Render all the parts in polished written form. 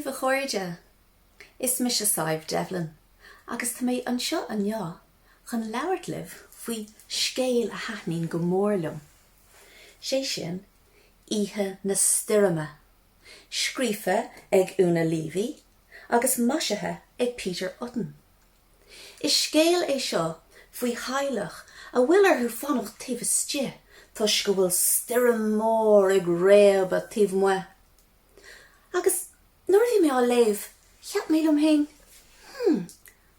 daoibh a chairde! Is mise Sadhbh Devlin agus tá mé anseo inniu chun labhairt libh faoi scéal a thaitníonn go mór liom. Sé sin Oíche na Stoirme, scríofa ag Úna Leavy agus maisithe ag Peter Utton. Is scéal é seo faoi theaghlach a bhfuil orthu fanacht taobh istigh toisc go bhfuil stoirm mhór ag réabadh taobh amuigh. Agus nuair a bhí mé á léamh, cheap mé liom féin, 'Hmm,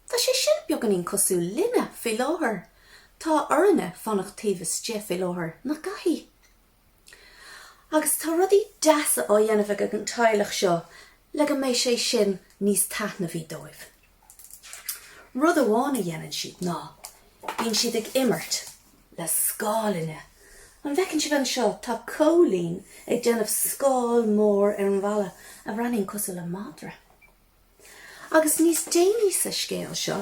tá sé sin beagáinín cosúil linne faoi láthair. Tá orainne fanacht taobh istigh faoi láthair, nach gcaithfidh? Agus tá rudaí deasa á dhéanamh ag an teaghlach seo le go mbeidh sé sin níos taitneamhaí dóibh. Rud amháin a dhéanann siad ná bíonn siad ag imirt le scáileanna. An bhfeiceann sibh anseo, tá Cóilín ag déanamh scáil mór ar an bhalla a bhreathnaíonn cosúil le madra. Agus níos déanaí sa scéal seo,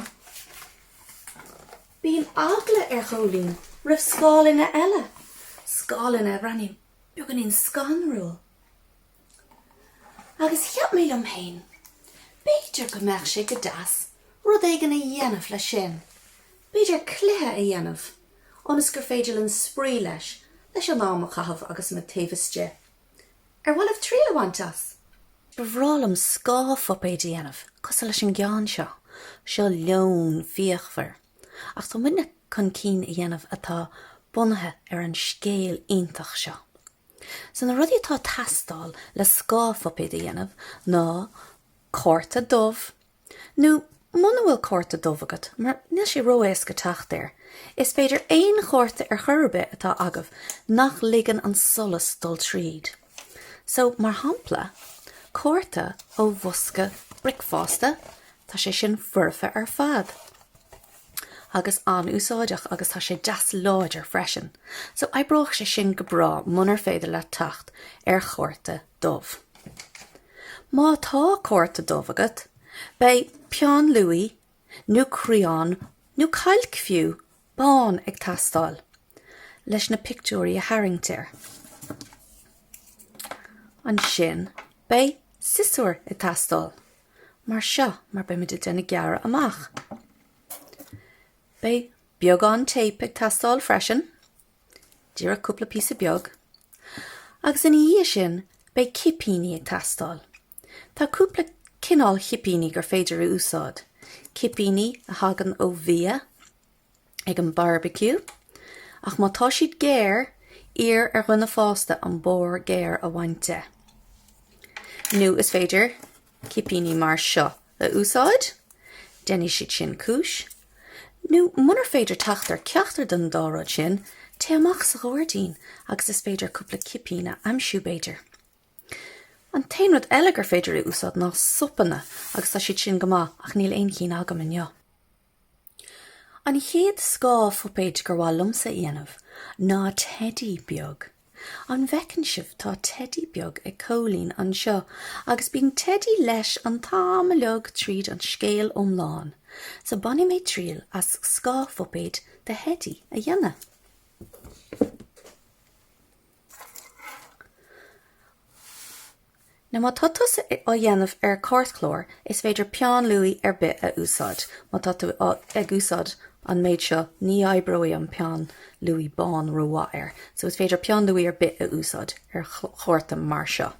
bíonn eagla ar Chóilín roimh scáileanna eile, scáileanna a bhreathnaíonn beagáinín scanrúil. Agus cheap mé liom féin, b'fhéidir go mbeadh sé go deas rud éigin a dhéanamh leis sin, b'fhéidir cluiche a dhéanamh, ionas gur féidir linn spraoi leis, leis an am a chaitheamh agus muid taobh istigh. Ar mhaith libh triail a bhaint as? Ba bhreá liom scáthphuipéid a dhéanamh, cosúil leis an gceann seo. Seo leon fíochmhar. Ach tá muidne chun cinn a dhéanamh atá bunaithe ar an scéal iontach seo. So na rudaí atá ag teastáil le scáthphuipéad a dhéanamh ná cárta dubh, Nó muna bhfuil cárta dubh agat, mar níl sé ró-éasca teacht air, is féidir aon chárta ar chor ar bith atá agaibh nach ligeann an solas dul tríd. So, mar shampla, cárta ó bhosca bricfeasta, tá sé sin foirfe ar fad agus an-úsáideach agus tá sé deas láidir freisin. So, oibreoidh sé sin go breá munar féidir leat teacht ar chárta dubh. Má tá cárta dubh agat, beidh peann luaidhe nó crián nó cailc fiú, bán ag teastáil leis na pictiúirí a tharraingt air. Ansin beidh siosúr ag teastáil, mar seo, mar beimid ag déanamh gearradh amach. Beidh beagán téip ag teastáil freisin. Díreach cúpla píosa beag. Agus ina dhiaidh sin, beidh cipíní ag teastáil. Tá cúpla cineál chipíní gur féidir a úsáid. Cipíní a thagann ó bhia ag an barbecue, ach má tá siad géar, iarr ar dhuine fásta an barr géar a bhaint de. Nó is féidir cipíní mar seo a úsáid, déanfaidh siad sin cúis. Nó munar féidir teacht ar ceachtar den dá rud sin, téigh amach sa ghairdín agus is féidir cúpla cipín a aimsiú, b'fhéidir. An t-aon rud eile gur féidir a úsáid ná sopanna agus tá siad sin go maith ach níl aon chinn agam inniu. An chéad scáthphuipéad gur mhaith liomsa a dhéanamh ná teidí beag. An bhfeiceann sibh, tá teidí beag ag Cóilín anseo agus bíonn teidí leis an t-am uilig tríd an scéal iomlán. So bainfidh mé triail as scáthphuipéad de theidí a dhéanamh. Now má tá tusa á dhéanamh ar cairtchlár, is féidir peann luaidhe ar bith a úsáid. Má tá tú ag úsáid an méid seo, ní oibreoidh an peann luaidhe bán rómhaith air. So is féidir peann luaidhe ar bith a úsáid ar chárta mar seo.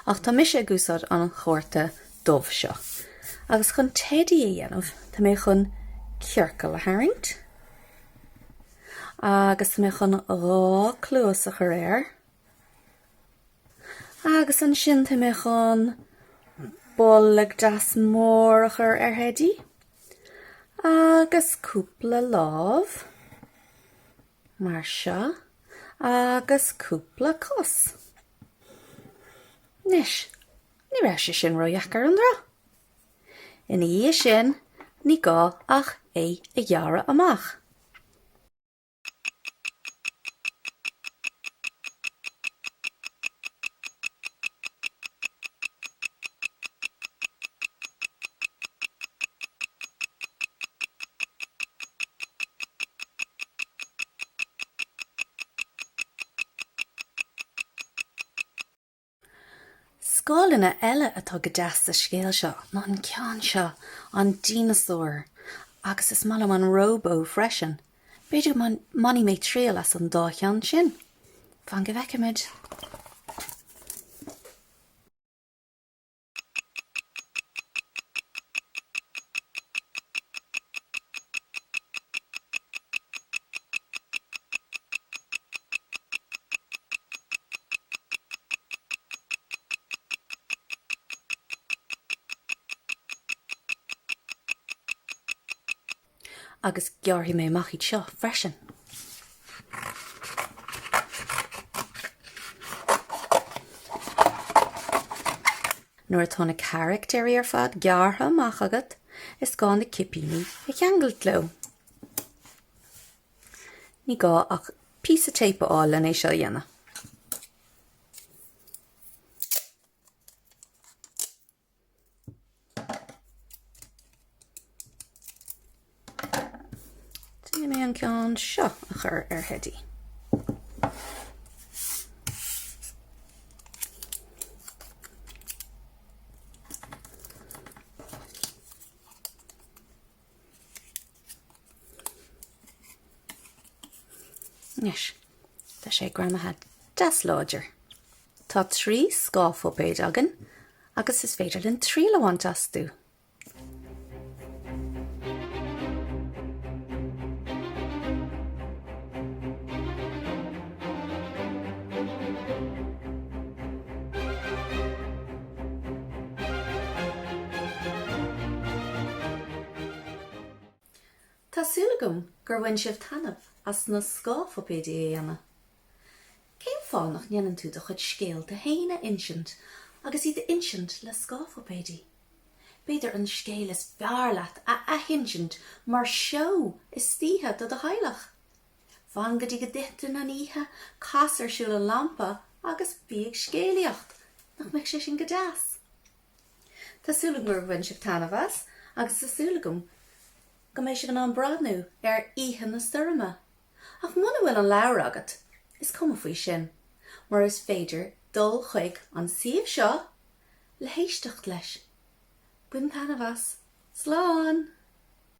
Ach tá mise ag úsáid an chárta dubh seo. Agus chun teidí a dhéanamh, tá mé chun ciorcal a tharraingt. Agus tá mé chun 2 cluas a chur air. Agus ansin tá mé chun bolg deas mór a chur ar Theidí. Agus cúpla lámh, mar seo, agus cúpla cos. Anois, ní raibh sé sin ródheacair, an raibh? Ina dhiaidh sin, ní gá ach é a ghearradh amach. Scáthláin eile atá go deas sa scéal seo ná an ceann seo, an dineasár, agus is maith liom an róbó freisin. B'fhéidir go mbainfidh mé triail as an dá cheann sin. Fan go bhfeicfimid. Agus gearrfaidh mé amach iad seo freisin. Nuair atá na caractéirí ar fad gearrtha amach agat, is gá na cipíní a cheangailt leo. Ní gá ach píosa téip a fháil len é seo a dhéanamh. Déanfaidh mé an ceann seo a chur ar Theidí. Anois, tá sé greamaithe deas láidir. Tá 3 scáthphuipéad againn agus is féidir linn triail a bhaint astu. Tá súil agam gur bhain sibh taitneamh as na scáthphuipéidí a dhéanamh. Cén fáth nach ndéanann tú do chuid scéalta féin a insint agus iad a insint le scáthphuipéidí? B'fhéidir an scéal is fearr leat a athinsint mar seó istoíche do do theaghlach? Fan go dtí go dtiteann an oíche, cas ar siúl an lampa agus bí ag scéalaíocht! Nach mbeadh sé sin go deas? Tá súil agam gur bhain sibh taitneamh as agus tá súil agam go mbeidh sibh in ann breathnú ar Oíche na Stoirme. Ach muna bhfuil an leabhar agat, is cuma faoi sin, mar is féidir dul chuig an suíomh seo le héisteacht leis. Bain taitneamh as. Slán!